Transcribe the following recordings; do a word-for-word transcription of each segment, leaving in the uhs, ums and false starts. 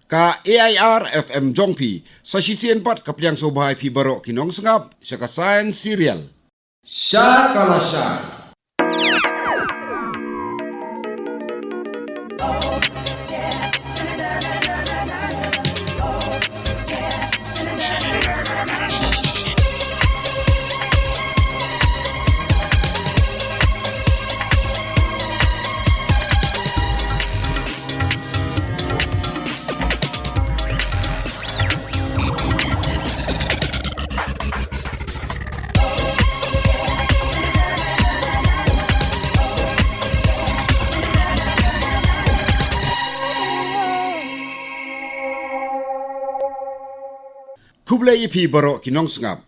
Ka A I R F M jong phi, sa shisien pat ka pdiang sngewbha ïa phi baroh ki nongsngap sha ka Science Serial. Sha ka la shai. Khublei ïa phi baroh ki nongsngap.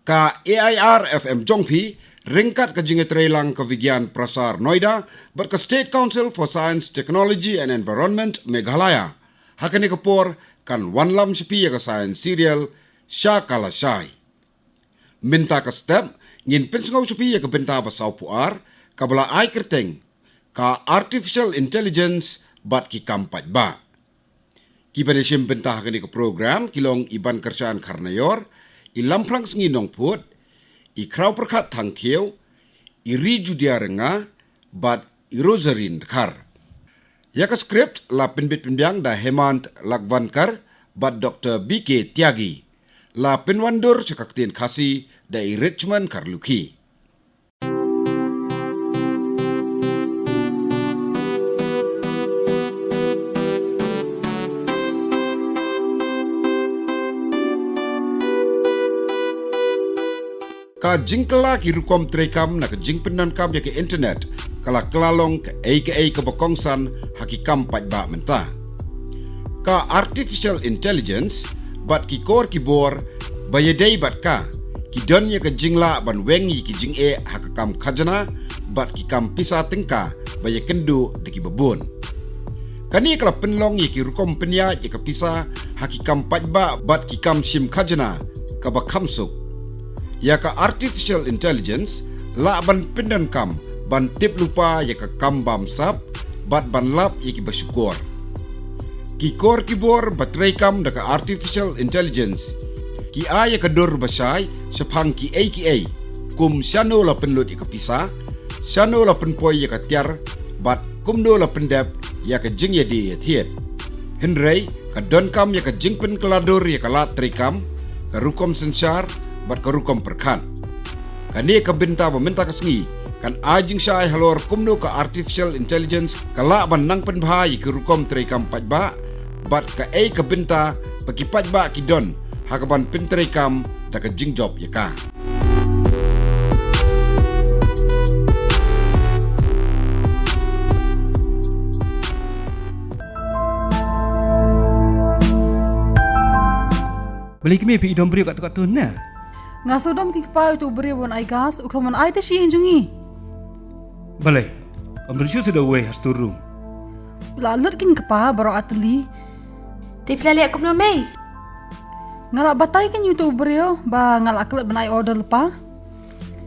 Ka A I R F M jong phi, ryngkat ka jingïatreilang ka Vigyan Prasar Noida bad ka State Council for Science, Technology and Environment Meghalaya, ha kane ka por kan wanlam sha phi ïa ka Science Serial Sha ka la shai. Mynta ka step, ngin pynsngew sha phi ïa ka bynta ba sawphew ar, kaba la ai kyrteng, ka Artificial Intelligence bad ki kam paidbah. Ki ban ïashim bynta ha kane ka program ki long i Bankyrshan Kharnaior, i Lamphrang Sngi Nongphut, i Khrawpyrkhat Thangkhiew, i Ri Judia Rynga, bad i Rosarine Dkhar. Ïa ka script la pynbit pynbiang da Hemant Lakvankar bad Doctor B K Tyagi. La pynwandur sha ka ktien Khasi da i Richmond Kharlukhi. Ka jingkylla ki rukom treikam na ka jingpyndonkam ïa ka internet, ka la kylla long kaei kaei kaba kongsan ha ki kam paidbah mynta. Ka artificial intelligence, bad ki kor ki bor ba ïadei bad ka, ki don ïa ka jinglah ban weng ïa ki jingeh ha ka kam khajna, bad ki kam pisa tyngka ba ïakynduh da kiba bun. Kane ka la pynlong ïa ki rukom pynïaid ïa ka pisa ha ki kam paidbah bad ki kam shim khajna kaba kham suk. Ïa ka artificial intelligence lah ban pyndonkam ban tip lypa ïa ka kam bamsap bad ban lap ïa kiba shukor. Ki kor ki bor ba treikam da ka artificial intelligence ki ai ïa ka dur ba shai shaphang kiei kiei, kum shano la pynlut ïa ka pisa, shano la pynpoi ïa ka tiar, bad kumno la pyndep ïa ka jingïadie ïathied. Hynrei ka donkam ïa ka jingpynkylla dur ïa ka lad treikam, ka rukom synshar bad ka rukom pyrkhat. Kane ka bynta ba mynta ka sngi kan ai jingshai halor kumno ka artificial intelligence ka lah ban nang pynbha ïa ki rukom treikam paidbah, bad kaei ka bynta ba ki paidbah ki don ha kaban pyntreikam da ka jingjop ïa ka. Balei kmie, phi i dom briew katto katto ne? Nga shu dom keiñ kpa ïa uto u briew ban ai gas, u khlem ai te shi ïing jong ngi. Balei? Ym don shuh shuh da uwei ha store room? La lut keiñ kpa baroh ar tylli. Te phi la leh kumno mei? Nga la batai keiñ ïa uto u briew ba nga la klet ban ai order lypa.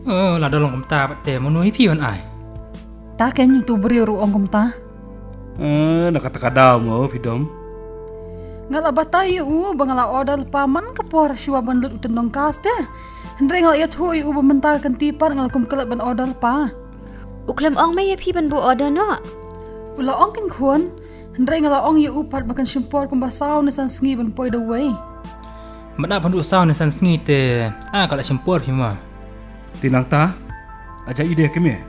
Oh, lada long kumta pat te mano hi phi ban ai? Ta keiñ uto u briew ruh u ong kumta. Eh, na kata ka daw mo phi dom? Nga la batai ïa u ba nga la order lypa man ka por shuwa ban lut u tyndong gas te. Hynrei nga la ïathuh ïa u ba mynta ka kynti pat nga la kum klet ban order lypa. U khlem ong mei ïa phi ban buh order noh? U la ong keiñ khun. Hynrei nga la ong ïa u pat ba kan shim por kumba saw ne san sngi ban poi da uwei. Mynta pat ruh saw ne san sngi te, ah, ka la shim por phi ma. Te nangta, aja i de kmie?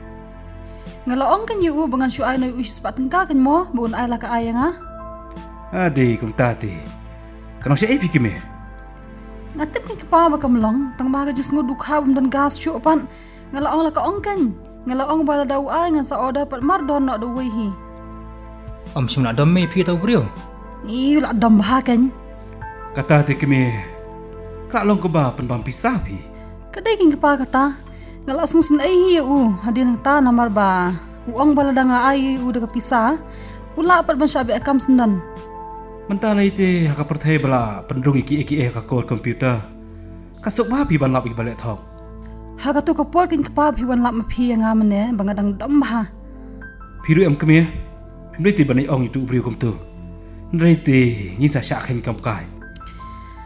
Nga la ong keiñ ïa u ba ngan shu ai noh ïa u shispah tyngka keiñ mo, ba un ai la ka ai ïa nga. Ade kumta te. Ka nong shaei phi kmie? Nga tip keiñ kpa ba kam long, tang ba ka jingsngew dukha bym don gas shuh pat. Nga la ong la ka ong keiñ. Nga la ong ba lada u ai ngan sa order pat mar don noh da uwei hi. Ym shym la dom mei phi uto u briew? Ï, u la dom bha keiñ. Kata te kmie. Ka la long kaba pynbam pisa phi. Ka dei keiñ kpa kata. Nga la sngewsynei hi ïa u hadien nangta namar ba u ong ba lada nga ai ïa u da ka pisa, u lah pat ban shah beh kam syndon. Mynta lei te ha ka pyrthei ba la pynrung ïa kiei kiei ha ka code computer. Ka suk bha phi ban lap ïa kiba leh thok. Ha kato ka por keiñ kpa phi wan lap ma phi ïa nga mynne ba nga dang dom bha. Phi ruh em kmie. Phim dei te ban ïa ong ïa uto u briew kumto. Hynrei te ngi sa shah kheiñ kam kai.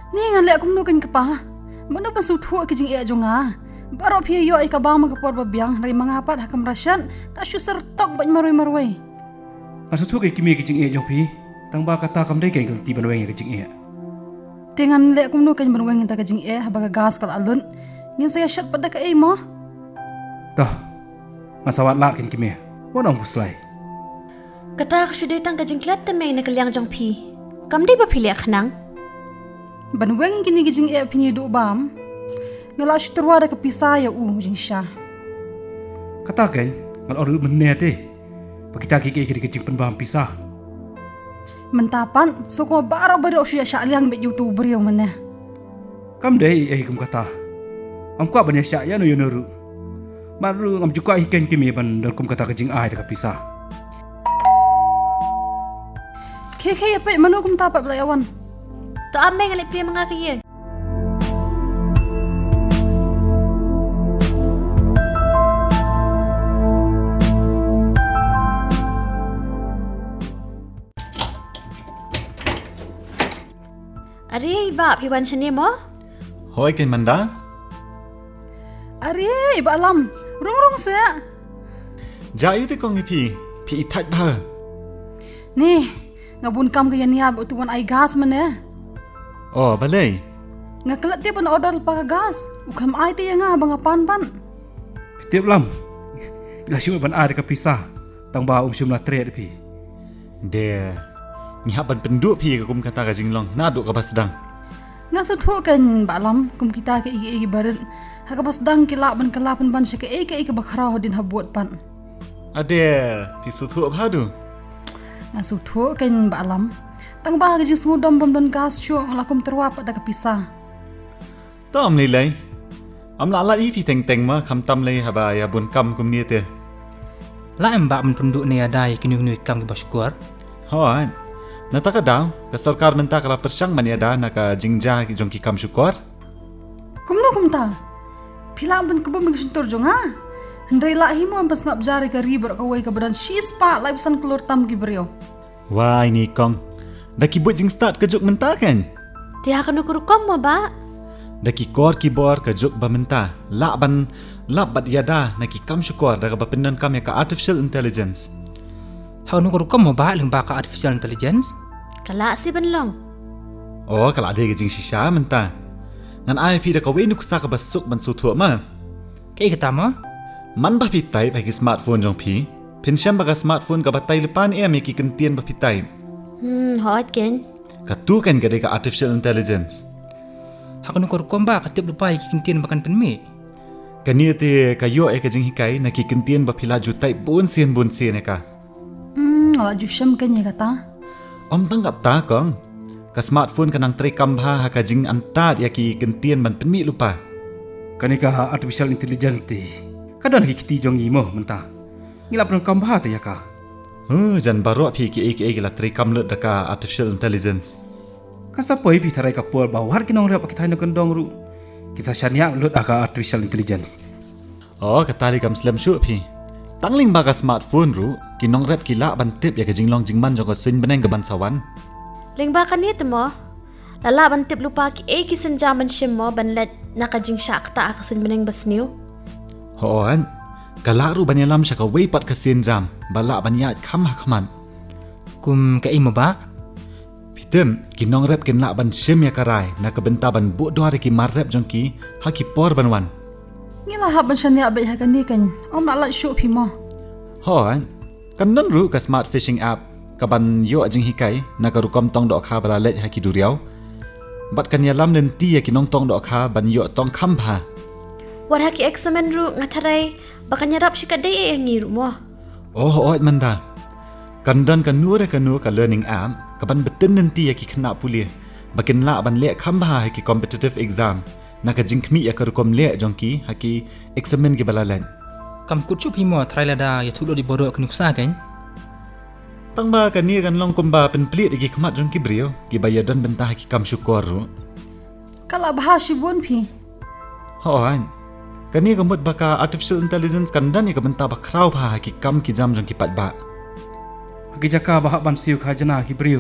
Ni ngan leh kumno kein kpa? Mano ban sngewthuh ki jingeh jong nga? Baroh phi ïoh ïa ka bam ha ka por ba biang, hynrei ma nga pat ha kamra shet ka shu syrtok bad marwei marwei. Nga sngewthuh kein kmie ki jingeh jong phi, tang ba kata kam dei kein ka lynti ban weng ïa ka jingeh. Te ngan leh kumno kein ban weng ïa ka jingeh haba ka gas ka la lut? Ngin sa ïa shet pat da kaei mo? Toh, nga sa wad lad kein kmie. Wat ong phuslai. Kata ka shu dei tang ka jingklet tymmen na ka liang jong phi. Kam dei ba phi leh khnang. Ban weng ïa kine ki jingeh phin ïa duh bam. Nga la shu tyrwa da ka pisa ïa u jingshisha. Kata kein, nga la ong ruh mynne te ba kita kiei kiei ki dei ki jingpynbam pisa. Mynta pat, shu kumba baroh baroh shu ïa shah liang beit ïa uto u briew mynne. Kam dei ei ei kum kata. Ngam kwah ban ïa shah ïano ïano ruh. Mar ruh ngam ju kwah hi kein kmie ban don kum kata ka jingai da ka pisa. Khie khie ïa peit mano kumta pat ba la ïa wan. To am me nga leit plie ma nga ka ïing. Are i bah, phi wan shane mo? Hooid kein Manda. Are i bah Lam, rung rung seh. Jia ïa u te kong ïa phi, phi i thait bha. Ni, nga bun kam ka ïa nia ba u tu wan ai gas mynne. Oh, balei? Nga klet tip ban order lypa ka gas, u khlem ai te ïa nga ba nga pan ban. Phi tip Lam, i la shu ban ai da ka pisa, tang ba um shym la treh da phi. De, ngi hap ban pynduh phi ïa ka kum kata ka jinglong naduh kaba sdang. Nga sngewthuh kein bah Lam, kum kita kiei kiei kiba rit ha kaba sdang ki lah ban kylla pynban sha kaei kaei kaba khraw hadien habud pat. Ade, phi sngewthuh bha du. Nga sngewthuh kein bah Lam, tang ba ha ka jingsngewdom bym don gas shuh nga la kum tyrwa pat da ka pisa. To ym lei lei. Ym lah lait hi phi teng teng ma, khamtam lei haba ïa bun kam kumne te. Lah em bah ban pynduh ne ïada ïa kino kino ki kam kiba shukor? Hooid. Na kata ka daw, ka sorkar mynta ka la pyrshang ban ïada na ka jingjia jong ki kam shukor. Kumno kumta? Phi lah ban kbum ïa ka shyntur jong nga? Hynrei lah hi mo ban pynsngap jar ïa ka ri baroh kawei kaba don shispah laiphew san klur tam ki briew. Wai ni kong. Da ki buit jingstad ka juk mynta kein. Te ha kano ka rukom mo bah? Da ki kor ki bor ka juk ba mynta. Lah ban lap bad ïada na ki kam shukor da kaba pyndonkam ïa ka artificial intelligence. Ha kano ka rukom mo bah lyngba ka artificial intelligence? Ka lah seh ban long. Oh, ka lah dei ka jingshisha mynta. Ngan ai phi da kawei nuksa kaba suk ban sngewthuh ma. Kaei kata mo? Man ba phi type ha ki smartphone jong phi, phin shem ba ka smartphone ka batai lypa ne em ïa ki kyntien ba phi type. Hmm, hooid kein. Katu kein ka dei ka artificial intelligence. Ha kano ka rukom bah ka tip lypa ïa ki kyntien ba kan pynmih? Kane te ka ïoh ïa ka jinghikai na ki kyntien ba phi la ju type bun sien bun sien ïa ka. Hmm, nga la ju shem kein ïa kata. Ym tang kata kong. Ka smartphone ka nang trei kam bha ha ka jingantad ïa ki kyntien ban pynmih lypa. Kane ka artificial intelligence te ka don ha ki kti jong ngi mo mynta. Ngi lah pyndonkam bha te ïa ka. Huh, jan baroh phi kiei kiei ki la trei kam lut da ka artificial intelligence. Ka sa poi phi tharai ka por ba wat ki nongrep ha ki thaiñ nongkyndong ruh ki sa shaniah lut ha ka artificial intelligence. Oh, kata lei kam slem shuh phi. Tang lyngba ka smartphone ruh, ki nongrep ki lah ban tip ïa ka jinglong jingman jong ka suiñ bneng kaban sa wan. Lyngba kane te mo, la lah ban tip lypa kiei ki sienjam ban shim mo ban leit na ka jingshah ktah ha ka suiñ bneng ba sniew. Hooid, ka lah ruh ban ïalam sha kawei pat ka sienjam ba lah ban ïaid kham ha khmat. Kum kaei mo bah? Phi tip, ki nongrep kin lah ban shim ïa ka rai na ka bynta ban buh dor ïa ki mar rep jong ki ha ki por ban wan. Ngi la hap ban shaniah beit ha kane kein, ym lah lait shuh phi mo. Hooid, kan don ruh ka smart fishing app kaban ïoh jinghikai na ka rukom tong dohkha ba la leit ha ki duriaw. Bad kan ïalam lynti ïa ki nongtong dohkha ban ïoh tong kham bha. Wat ha ki eksamin ruh nga tharai ba kan ïarap shikatdei ïa ngi ruh mo. Oh, hooid mynta. Kan don kano re kano ka learning app kaban btin lynti ïa ki khynnah pule ba kin lah ban leh kham bha ha ki competitive exam na ka jingkhmih ïa ka rukom leh jong ki ha ki eksamin kiba la leit. Kam kut shuh phi mo tharai lada ïathuh lut ïa baroh ki nuksa kein. Tang ba kane kan long kumba pynplied ïa ki khmat jong ki briew kiba ïadon bynta ha ki kam shukor ruh. Ka lah bha shibun phi. Hooid. Kane ka mut ba ka artificial intelligence kan don ïa ka bynta ba khraw bha ha ki kam ki jam jong ki paidbah. Ha ki jaka ba hap ban siew khajna ki briew,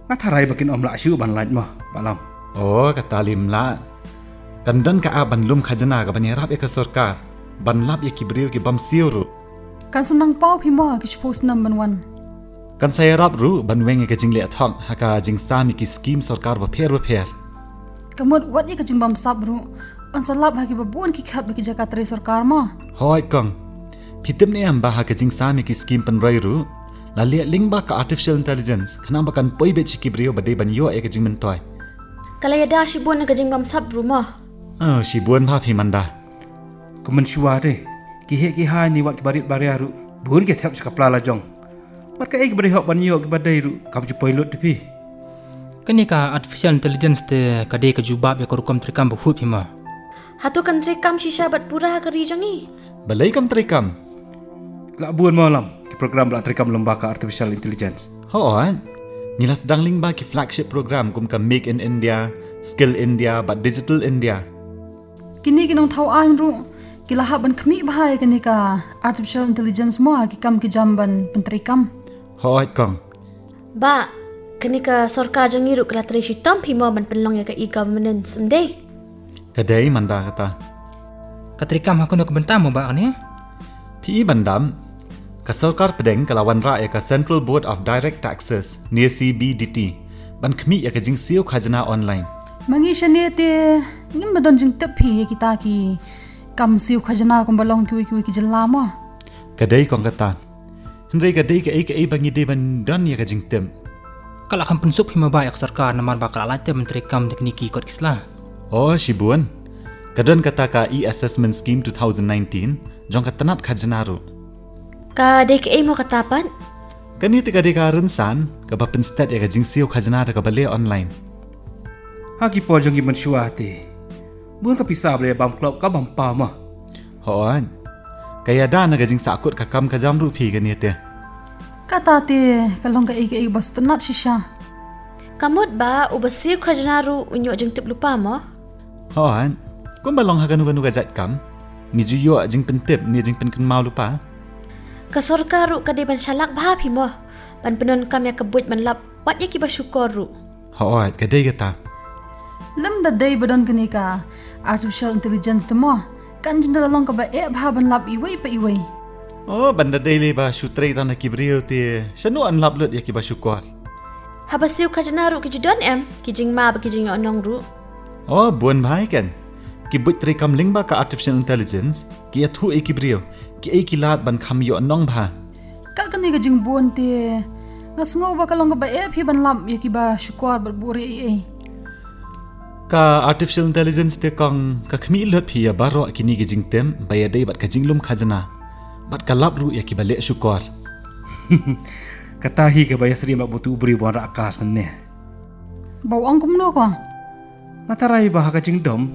Nga tharai ba kin ym lah shuh ban lait mo, Bah Lam. Oh, kata lym lah. Kan don ka app ban lum khajna kaban ïarap ïa ka sorkar ban lap ïa ki briew ki bym siew ruh. Kan sa nang paw phi mo ha ki shiphew snem ban wan? Kan sa ïarap ruh ban weng ïa ka jingleh thok ha ka jingsam ïa ki skim sorkar bapher bapher. Ka mut wat ïa ka jingbamsap ruh yn sa lap ha kiba bun ki khep ïa ki jaka trei sorkar mo. Hooid kong. Phi tip ne em ba ha ka jingsam ïa ki skim pynroi ruh la leh lyngba ka artificial intelligence khnang ba kan poi beit sha ki briew ba dei ban ïoh ïa ka jingmyntoi. Ka la ïada shibun na ka jingbamsap ruh mo. Oh, shibun bha phi Manda. Ka mynshuwa te ki heh ki hai ne wat kiba rit baria ruh bun ki thep sha ka pla la jong. Wat kaei kaba dei hok ban ïoh kiba dei ruh kam ju poi lut te phi. Kane ka artificial intelligence te ka dei ka jubab ïa ka rukom treikam ba hup hi mo. Hato kan treikam shisha bad pura ha ka ri jong ngi? Balei kam treikam? Lah bun mo Lam ki program ba la treikam lyngba ka artificial intelligence. Hooid. Ngi la sdang lyngba ki flagship program kum ka Make in India, Skill India bad Digital India. Kine ki nongthaw aiñ ruh ki la hap ban khmih bha ïa kane ka artificial intelligence mo ha ki kam ki jam ban pyntreikam. Hooid kong. Bah, kane ka sorkar jong ngi ruh ka la trei shitom phi mo ban pynlong ïa ka e-governance, ym dei? Ka dei Manda kata. Ka treikam ha kano ka bynta mo Bah kane? Phi i Manda, ka sorkar pdeng ka la wanrah ïa ka Central Board of Direct Taxes ne C B D T ban khmih ïa ka jingsiew khajna online. Ma ngi shane te ngim da don jingtip hi ïa kita ki kam siew khajna kumba long kiwei kiwei ki jylla mo. Ka dei kong kata. Hynrei ka dei kaei kaei ba ngi dei ban don ïa ka jingtip. Ka la kham pynsuk hi mo Bah ïa ka sorkar namar ba ka la lait te ban treikam da kine ki kot ki sla. Oh shibun. Ka don kata ka e-assessment scheme two thousand nineteen jong ka tnat khajna ruh. Ka dei kaei mo kata pat? Kane te ka dei ka rynsan kaba pynstet ïa ka jingsiew khajna da kaba leh online. Ha ki por jong ngi mynshuwa te bun ka pisa ba la bam klop ka bam paw mo. Hooid. Ka ïada na ka jingsahkut ka kam ka jam ruh phi kane te. Kata te ka long kaei kaei ba sngewtynnat shisha. Ka mut ba uba siew khajna ruh un ïoh jingtip lypa mo. Hooid. Kumba long ha kano kano ka jait kam ngi ju ïoh jingpyntip ne jingpynkynmaw lypa. Ka sorkar ruh ka dei ban shalak bha phi mo ban pyndonkam ïa ka buit ban lap wat ïa kiba shukor ruh. Hooid, ka dei kata. Lym da dei ba don kane ka artificial intelligence te mo kan jin da la long kaba eh bha ban lap iwei pa iwei. Oh, ban da dei lei ba shu trei tang da ki briew te shano yn lap lut ïa kiba shukor. Haba siew khajna ruh ki ju don em ki jingma bad ki jingïohnong ruh? Oh, bun bha ïa kan. Ki buit treikam lyngba ka artificial intelligence ki ïathuh ïa ki briew kiei ki lad ban kham ïohnong bha. Kat kane ka jingbun te nga sngew ba ka long kaba eh phi ban lap ïa kiba shukor bad buhrieh ei ei. Ka artificial intelligence te kong ka khmih lut phi ïa baroh kine ki jingtip ba ïadei bad ka jinglum khajna bad ka lap ruh ïa kiba leh shukor. Kata hi kaba ïasyriem bad utu u briew ba wanrah kas mynne. Ba u ong kumno ko? Nga tharai ba ha ka jingdom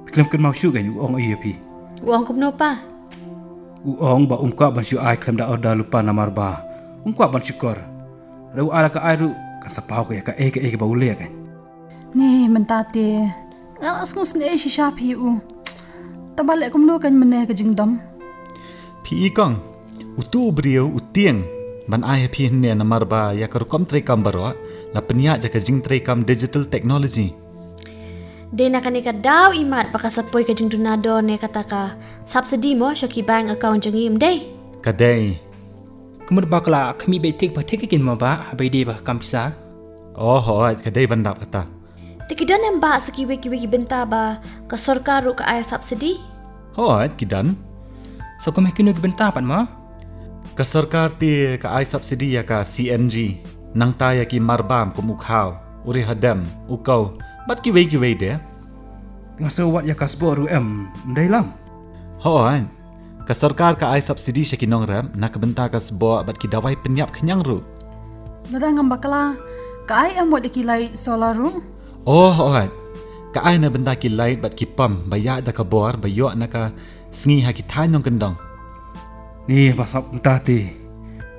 phi khlem kynmaw shuh kein u ong ïa phi. U ong kumno pa? U ong ba um kwah ban shu ai khlem da order lypa namar ba um kwah ban shukor. Lada u ai la ka ai ruh kan sa paw ka ïa kaei kaei kaba u leh kein. Ne mynta te nga la sngewsynei shisha phi u. Tang ba leh kumno kein mynne ka jingdom. Phi i kong, utu u briew u tieng ban ai ha phi hynne namar ba ïa ka rukom treikam baroh la pynïaid da ka jingtreikam digital technology. Dei na kane ka daw i mat ba ka sa poi ka jingduna dor ne kata ka subsidy mo sha ki bank account jong ngi, ym dei? Ka dei. Ka mut ba ka la khmih beit thik ba thik kin mo ba haba ïadei ba ka kam pisa. Oh hooid, ka dei ban dap kata. Te ki don em ba sa kiwei kiwei ki bynta ba ka sorkar ruh ka ai subsidy? Hooid, ki don. Sa kum ha kino ki bynta pat mo? Ka sorkar te ka ai subsidy ïa ka C N G, nangta ïa ki marbam kum u khaw, u rieh hadem, u kaw bad kiwei kiwei de. Nga sngew wat ïa ka sboh ruh em, ym dei Lam? Hooid. Ka sorkar ka ai subsidy sha ki nongrep na ka bynta ka sboh bad ki dawai pynïap khñiang ruh. Lada ngam bakla, ka ai em wat ïa ki light solar ruh? Oh hooid. Ka ai na bynta ki light bad ki pump ba ïaid da ka bor ba ïoh na ka sngi ha ki thaiñ nongkyndong. Ni ba sap mynta te,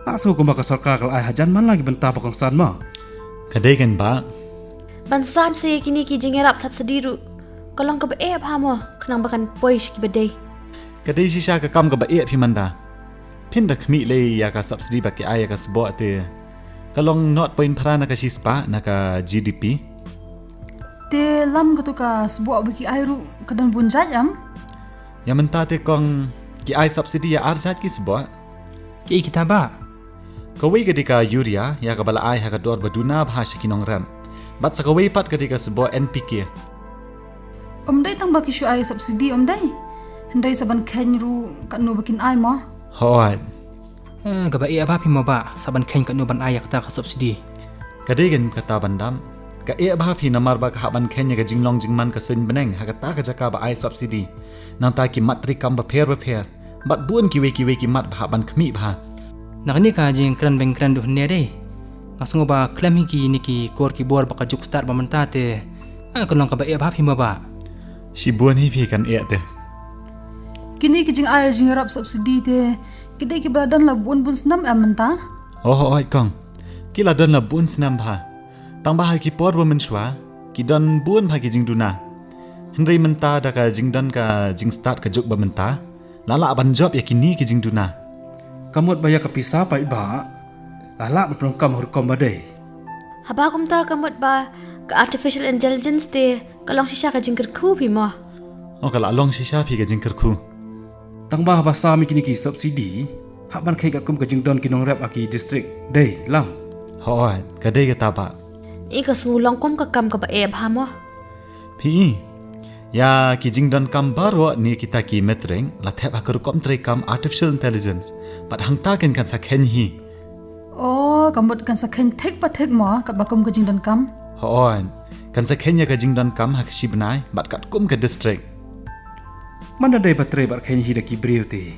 nga sngew kumba ka sorkar ka la ai hajan man la ki bynta ba kongsan mo. Ka dei kein bah. Ban sam sa ïa kine ki jingïarap subsidy ruh ka long kaba eh bha mo, khnang ba kan poi sha kiba dei. Ka dei shisha ka kam kaba eh phi Manda. Phin da khmih lei ïa ka subsidy ba ki ai ïa ka sboh te Ka long nought point phra na ka shispah na ka G D P. Te lam katu ka sboh ba ki ai ruh ka don bun jait em? Ïa mynta te kong, ki ai subsidy ïa ar jait ki sboh. Kiei kita bah? Kawei ka dei ka urea, ïa kaba la ai ha ka dor ba duna bha sha ki nongrep. Bad sa kawei pat ka dei ka sboh N P K. Ym dei tang ba ki shu ai subsidy ym dei? Hynrei sa ban kheiñ ruh katno ba kin ai mo? Hooid. Eh, kaba eh bha phi mo bah, sa ban kheiñ katno ban ai ïa kata ka subsidy. Ka dei keiñ kata Bandam. Ka eh bha phi namar ba ka hap ban kheiñ ïa ka jinglong jingman ka suiñ bneng ha kata ka jaka ba ai subsidy. Nangta ki mat treikam bapher bapher. Bad bun kiwei kiwei ki mat ba hap ban khmih bha. Na kane ka jingkren beiñ kren duh hynne dei, nga sngew ba khlem hi kine ki kor ki bor ba ka juk stad ba mynta te, ah, ka long kaba eh bha phi mo bah. Shibun hi phi kan eh te. Kine ki jingai jingïarap subsidy te ki dei kiba la don la bun bun snem em mynta? Oh, oh, oi kong. Ki la don la bun snem bha. Tang ba ha ki por ba mynshuwa ki don bun bha ki jingduna. Hynrei mynta da ka jingdon ka jingstad ka juk ba mynta, la lah ban jop ïa kine ki jingduna. Ka mut ba ïa ka pisa paidbah la lah ban pyndonkam ha rukom ba dei. Haba kumta ka mut ba ka artificial intelligence te ka long shisha ka jingkyrkhu phi mo? Oh, ka la long shisha phi ka jingkyrkhu. Tang ba haba sam ïa kine ki subsidy, hap ban kheiñ katkum ka jingdon ki nongrep ha ki district dei lam? Hooid, ka dei kata bah. I ka sngew long kum ka kam kaba eh bha mo? Phi i, ïa ki jingdonkam baroh ne kita ki metreng la thep ha ka rukom treikam artificial intelligence. Bad hangta keiñ kan sa kheiñ hi. Oh, ka mut kan sa kheiñ thik pa thik mo katba kum ka jingdonkam? Hooid, kan sa kheiñ ïa ka jingdonkam ha ka shi bnai bad katkum ka district. Man da dei ba trei bad kheiñ hi da ki briew te,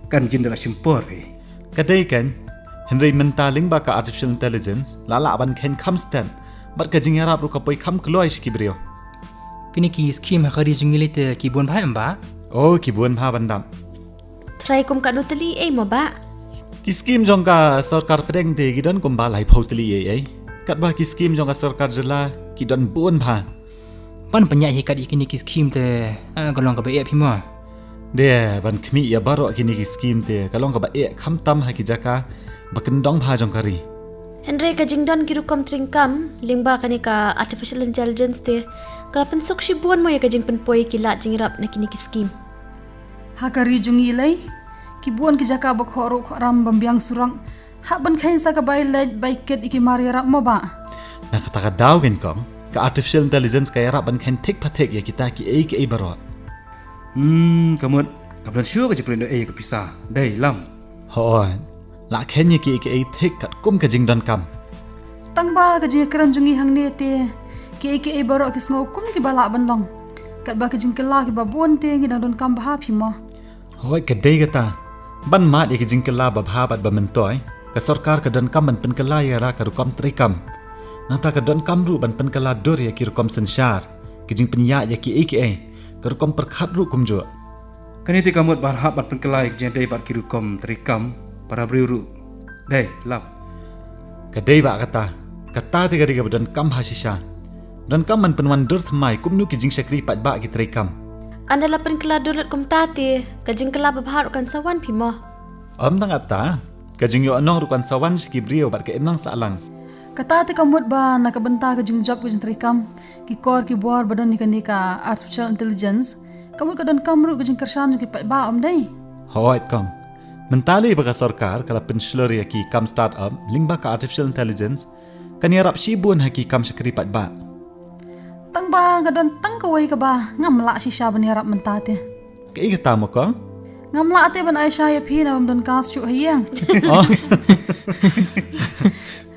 kan jin da la shim por phi. Ka dei keiñ, hynrei mynta lyngba ka artificial intelligence la lah ban kheiñ kham stet, bad ka jingïarap ruh ka poi kham kloi sha ki briew. Kine ki scheme ha ka ri jong ngi lei te ki bun bha em bah? Oh, ki bun bha Bandam. Trai kum katno tylli ei mo bah? Ki scheme jong ka sorkar pdeng te ki don kumba laiphew tylli ei ei. Katba ki scheme jong ka sorkar jylla ki don bun bha. Ban pynïaid hi kat ïa kine ki scheme te, ah, ka long kaba eh phi mo? De, ban khmih ïa baroh kine ki scheme te ka long kaba eh khamtam ha ki jaka ba kyndong bha jong ka ri. Hynrei ka jingdon ki rukom treikam lyngba kane ka artificial intelligence te ka la pynsuk shibun mo ïa ka jingpynpoi ki lad jingïarap na kine ki scheme. Ha ka ri jong ngi lei, ki bun ki jaka ba khohruh khohram bym biang surok, hap ban kheiñ sa ka bai leit bai kit ïa ki mar ïarap mo bah? Na kata ka daw keiñ kong, ka artificial intelligence ka ïarap ban kheiñ thik pa thik ïa kita kiei kiei baroh. Hmm, ka mut ka ban shu ka jingpyndonkam ïa ka pisa dei lam? Hooid, la kheiñ ïa kiei kiei thik katkum ka jingdonkam. Tang ba ka jingkren jong ngi hangne te kiei kiei baroh ki sngew kum kiba lah ban long. Katba ka jingkylla kiba bun te ngi dang donkam bha phi mo? Hooid, ka dei kata. Ban mad ïa ka jingkylla babha bad ba myntoi, ka sorkar ka donkam ban pynkylla ïa ka rukom treikam. Nangta ka donkam ruh ban pynkylla dur ïa ki rukom synshar, ki jingpynïaid ïa kiei kiei, ka rukom pyrkhat ruh kumjuh. Kane te ka mut ba hap ban pynkylla ïa ka jingdei bad ki rukom treikam para briew ruh dei lam? Ka dei bah kata. Kata te ka dei kaba donkam ha shisha. Donkam ban pynwan dur thymmai kumno ki jingshakri paidbah ki treikam. Ynda la pynkylla dur lut kumta te ka jingkylla babha ruh kan sa wan phi mo? Ym tang kata, ka jingïohnong ruh kan sa wan sha ki briew bad ka imlang sahlang. Kata te ka mut ba na ka bynta ka jingjop ka jingtreikam, ki kor ki bor ba don ïa kane ka artificial intelligence, ka mut ka donkam ruh ka jingkyrshan jong ki paidbah ym dei? Hooid kong. Mynta lei ba ka sorkar ka la pynshlur ïa ki kam start up lyngba ka artificial intelligence, kan ïarap shibun ha ki kam shakri paidbah. Tang ba ka don tang kawei kaba ngam lah shisha ban ïarap mynta te. Kaei kata mo kong? Ngam lah te ban ai sha ïa phi namar ym don kas shuh ha ïing. Oh.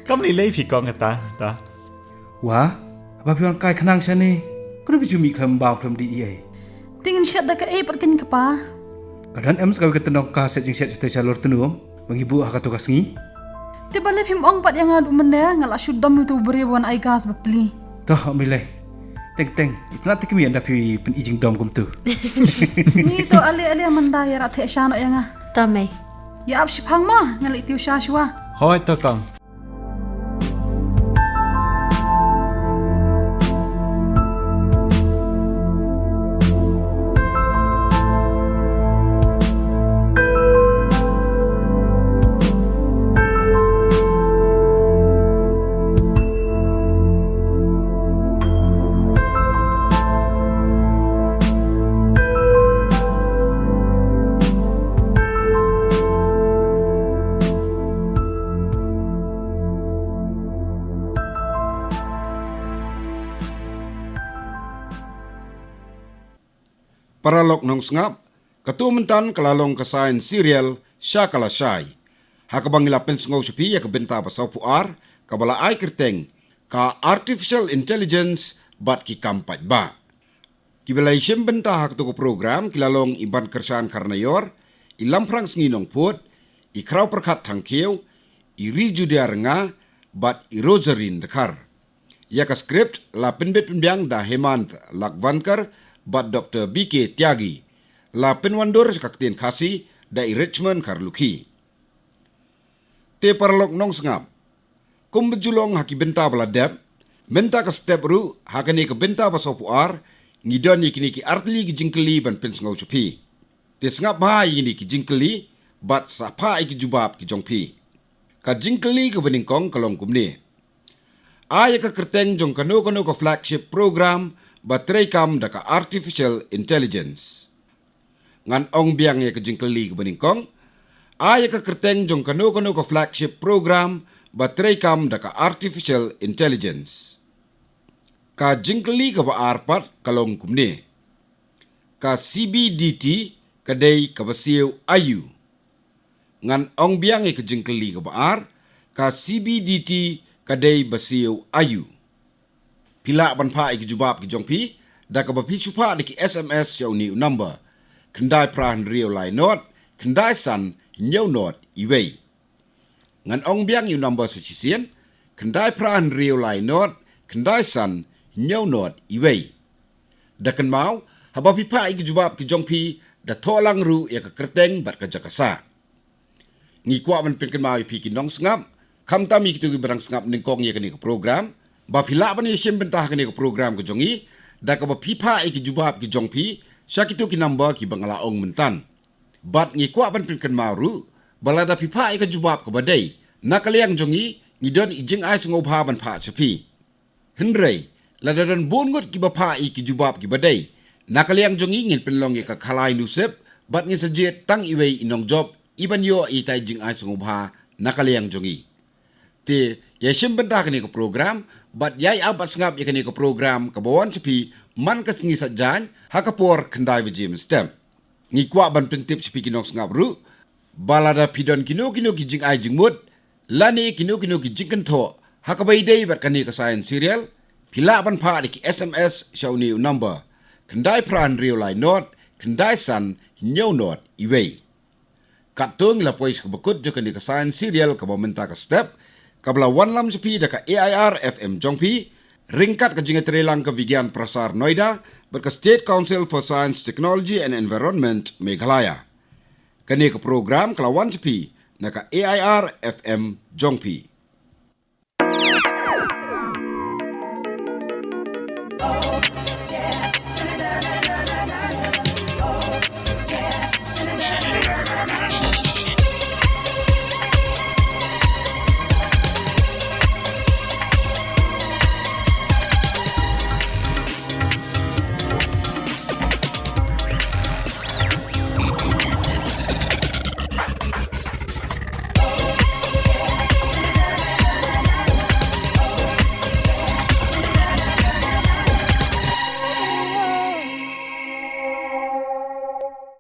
Kam lei lei phi kong kata ta. Wah, haba phi wan kai khnang shane, kano phi ju mih khlem bam khlem dih ei ei? Te ngin shet da kaei pat keiñ kpa? Ka don em sa kawei ka tyndong ka set jingshet shatei sha lor tnum ba ngi buh ha kato ka sngi? Te balei phim ong pat ïa nga haduh mynne, nga la shu dom ïa uto u briew ban ai gas bapli. To, ym lei. Teng teng, itynnad te kmie ynda phi pyni jingdom kumto. Ngi to ale ale, mynta ïarap theh sha noh ïa nga. To mei. Ïa ap shiphang mo, ngan leit tiew sha shuwa. Hooid to kong. Paralok nongsngap, katu mynta ka la long ka science serial Sha Ka Lashai, ha kaba ngi la pynsngew sha phi ïa ka bynta ba sawphew ar kaba la ai kyrteng ka Artificial Intelligence bad ki kam paidbah. Kiba la ïashim bynta ha katu ka program ki la long i Bankyrshan Kharnaior, i Lamphrang Sngi Nongphut, i Khraw Pyrkhat Thangkhiew, i Rijudia Rnga bad i Rosarine Dkhar. Ïa ka script la pynbit pynbiang da Hemant Lakvankar bad Doktor B K Tyagi. La pynwandur sha ka ktien Khasi da i Richmond Kharlukhi. Te paralok nongsngap, kumba ju long ha ki bynta ba la dep, mynta ka step ruh ha kane ka bynta ba sawphew ar ngi don ïa kine ki artylli ki jingkylli ban pynsngew sha phi. Te sngap bha ïa kine ki jingkylli bad sa phah ïa ki jubab ki jong phi. Ka jingkylli kaba nyngkong ka long kumne: Ai ïa ka kyrteng jong kano kano ka flagship program ba treikam da ka Artificial Intelligence. Ngan ong biang ïa ka jingkylli kaba nyngkong: Ai ïa ka kyrteng jong kano kano ka flagship program ba treikam da ka Artificial Intelligence. Ka jingkylli kaba ar pat ka long kumne: Ka C B D T ka dei kaba siew aïu? Ngan ong biang ïa ka jingkylli kaba ar: Ka C B D T ka dei ba siew aïu? Phi lah ban phah ïa ki jubab ki jong phi da kaba phi shu phah da ki S M S sha une u number: khyndai phra hynriew lai nod khyndai san hynñiew nod iwei. Ngan ong biang ïa u number sa shisien: khyndai phra hynriew lai nod khyndai san hynñiew nod iwei. Da kynmaw, haba phi phah ïa ki jubab ki jong phi, da thoh lang ruh ïa ka kyrteng bad ka jaka sah. Ngi kwah ban pynkynmaw ïa phi ki nongsngap, khamtam ïa kito kiba dang sngap nyngkong ïa kane ka program, ba phi lah ban ïashim bynta ha kane ka program ka jong ngi da kaba phi phah ïa ki jubab ki jong phi sha kito ki number kiba nga la ong mynta. Bad ngi kwah ban pynkynmaw ruh ba lada phi phah ïa ka jubab kaba dei, na ka liang jong ngi ngi don i jingai sngewbha ban phah sha phi. Hynrei lada don bun ngut kiba phah ïa ki jubab kiba dei, na ka liang jong ngi ngin pynlong ïa ka khalai nusip bad ngin sa jied tang iwei i nongjop i ban ïoh ïa itai i jingai sngewbha na ka liang jong ngi. Te ïashim bynta ha kane ka program bad ïai ap bad sngap ïa kane ka program kaba wan sha phi man ka sngi Saitjaiñ ha ka por khyndai baje mynstep. Ngi kwah ban pyntip sha phi ki nongsngap ruh ba lada phi don kino kino ki jingai jingmut lane kino kino ki jingkynthoh ha kaba ïadei bad kane ka science serial, phi lah ban phah da ki S M S sha une u number: khyndai phra hynriew lai nod khyndai san hynñiew nod iwei. Katto ngi la poi sha kaba kut jong kane ka science serial kaba mynta ka step, kaba la wanlam sha phi da ka A I R F M jong phi, ryngkat ka jingïatreilang ka Vigyan Prasar Noida bad ka State Council for Science, Technology and Environment, Meghalaya. Kane ka program ka la wan sha phi na ka A I R F M jong phi.